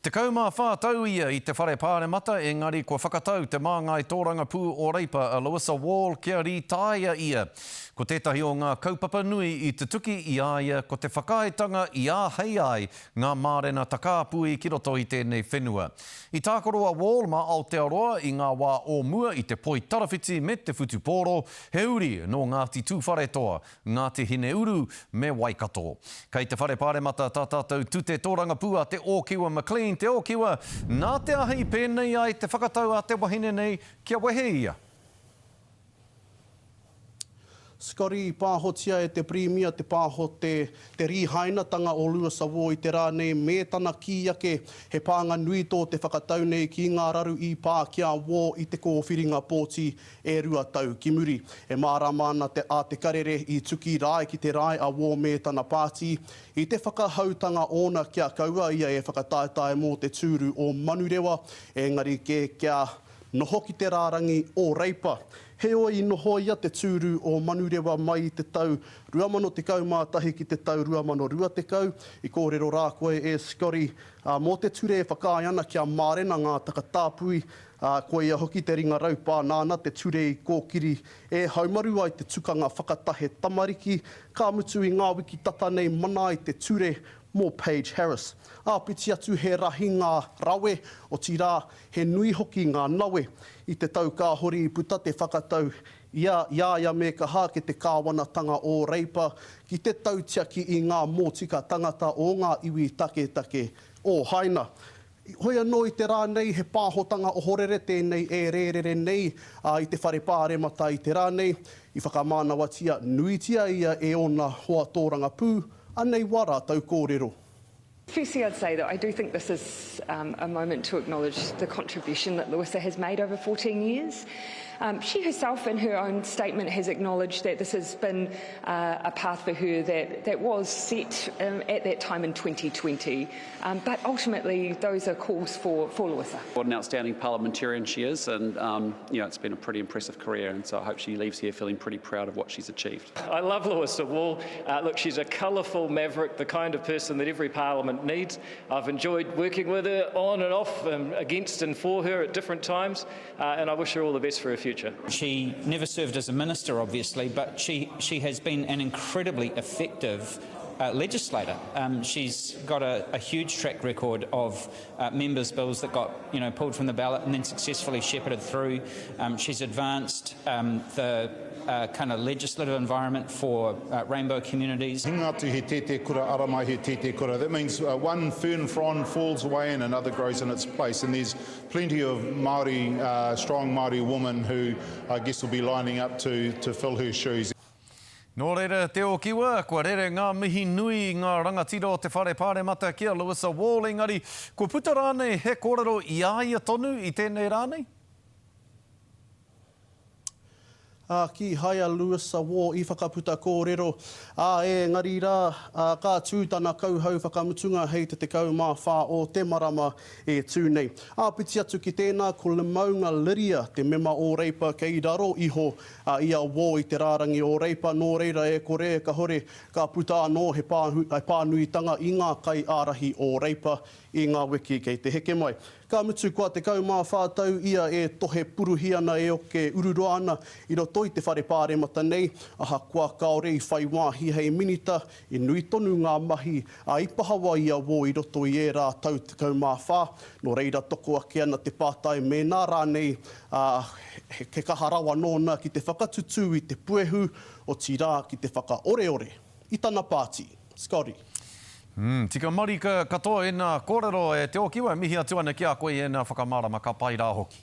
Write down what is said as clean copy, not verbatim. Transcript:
14 tau ia i te Whare Pāremata engari kua whakatau te māngai tōrangapū o Reipa a Louisa Wall kia rītāia ia. Ko tētahi o ngā kaupapa nui i tutuki i a ia ko te whakaaetanga i āhei ai ngā mārena takāpui ki roto i tēnei whenua. I tākaro a Wall mā Aotearoa i ngā wā o mua i te poitarawhiti me te whutupōro, he uri nō Ngāti Tūwharetoa, Ngāti Hineuru me Waikato. Kei te Whare Pāremata tā tātou tute tōrangapū a Te Ōkiwa McLean, Te Ōkiwa, nā te aha i pēnei ai te whakatau a te wahine nei kia wehe ia? Scotty, i pāhotia e te Pirimia te pāho te te rīhainatanga o Lewis Awo i te rā nei me tana kī ake he pānga nui tō te whakatau nei ki ngā raru i pā ki a Waugh i te kōwhiringa pōti e rua tau ki muri. E mārāma ana te a Te Karere i tuki rae ki te rae a Waugh me tana pāti i te whakahautanga ōna kia kaua ia e whakataetae mō te tūru o Manurewa engari kē kia noho ki te rārangi o Reipa. Heoi i nohoia te tūru o Manurewa mai i te tau 2011 ki te tau 2020, i kōrero rā koe e Scotty mō te ture e whakaae ana kia mārena ngā takatāpui, ā, koia hoki te ringa raupā nāna te ture i kōkiri e haumaru ai te tukanga whakatahe tamariki, ka mutu i ngā wiki tata nei mana ai te ture mō Paige Harris. Āpiti atu he rahi ngā rawe, otirā, he nui hoki ngā nawe. I te tau kāhore i puta te whakatau i a i a ia me kaha ake te kāwanatanga o Reipa ki te tautiaki i ngā mōtika tangata o ngā iwi taketake o Haina. Hoi anō i te rā nei he pāhotanga ohorere tēnei e rērere nei i te whare pāremata i te rā nei, i whakamānawatia nuitia ia e ōna hoa tōrangapū, anei wā rātou kōrero. Firstly, I'd say that I do think this is um, a moment to acknowledge the contribution that Louisa has made over 14 years. Um, she herself, in her own statement, has acknowledged that this has been uh, a path for her that, that was set um, at that time in 2020. Um, but ultimately, those are calls for, for Louisa. What an outstanding parliamentarian she is, and um, you know, it's been a pretty impressive career, and so I hope she leaves here feeling pretty proud of what she's achieved. I love Louisa Wall. Uh, look, she's a colourful maverick, the kind of person that every parliament needs. I've enjoyed working with her on and off, and against and for her at different times, uh, and I wish her all the best for her future. She never served as a minister, obviously, but she, she has been an incredibly effective uh, legislator. Um, she's got a, a, huge track record of uh, members' bills that got you know pulled from the ballot and then successfully shepherded through. Um, she's advanced um, the uh, kind of legislative environment for uh, rainbow communities. Hinga atu he tete kura, ara mai he tete kura. That means uh, one fern frond falls away and another grows in its place. And there's plenty of Māori, uh, strong Māori women who I guess will be lining up to, to fill her shoes. Nō reira, Te Okiwa, kua rere ngā mihi nui i ngā rangatira o te Whare Pāremata ki a Louisa Wall, engari, kua puta rānei he kōrero i a ia tonu i tēnei rā nei? Ā, kīhai a Louisa Wall i whakaputa kōrero, ā, engari rā, ā, ka tū tana kauhau whakamutunga hei te 14 o te marama e tū nei. Āpiti atu ki tēnā, ko Lemaunga Lydia, te mema o Reipa kei raro iho i a War i te rārangi o Reipa, nō reira e kore e kahore ka puta anō he pānuitanga i ngā kaiārahi o Reipa i ngā wiki kei te heke mai. Ka mutu kua 14 tau ia e tohe puruhi ana e oke ururoa ana i roto i te whare pāremata nei, ahakoa kāore i whai wāhi hei minita, i nui tonu ngā mahi a i pahawa i a War i roto i ērā tau 14, nō reira toko ake ana te pātai mēnā rānei, ā, he kaha rawa nōna ki te whakatutū i te puehu, otirā ki te whakaoreore i tana pāti. Scotty. Mm, tika marika katoa ēnā kōrero e Te Okiwa, e mihi atu ana ki a koe i ēnā whakamārama, ka pai rā hoki.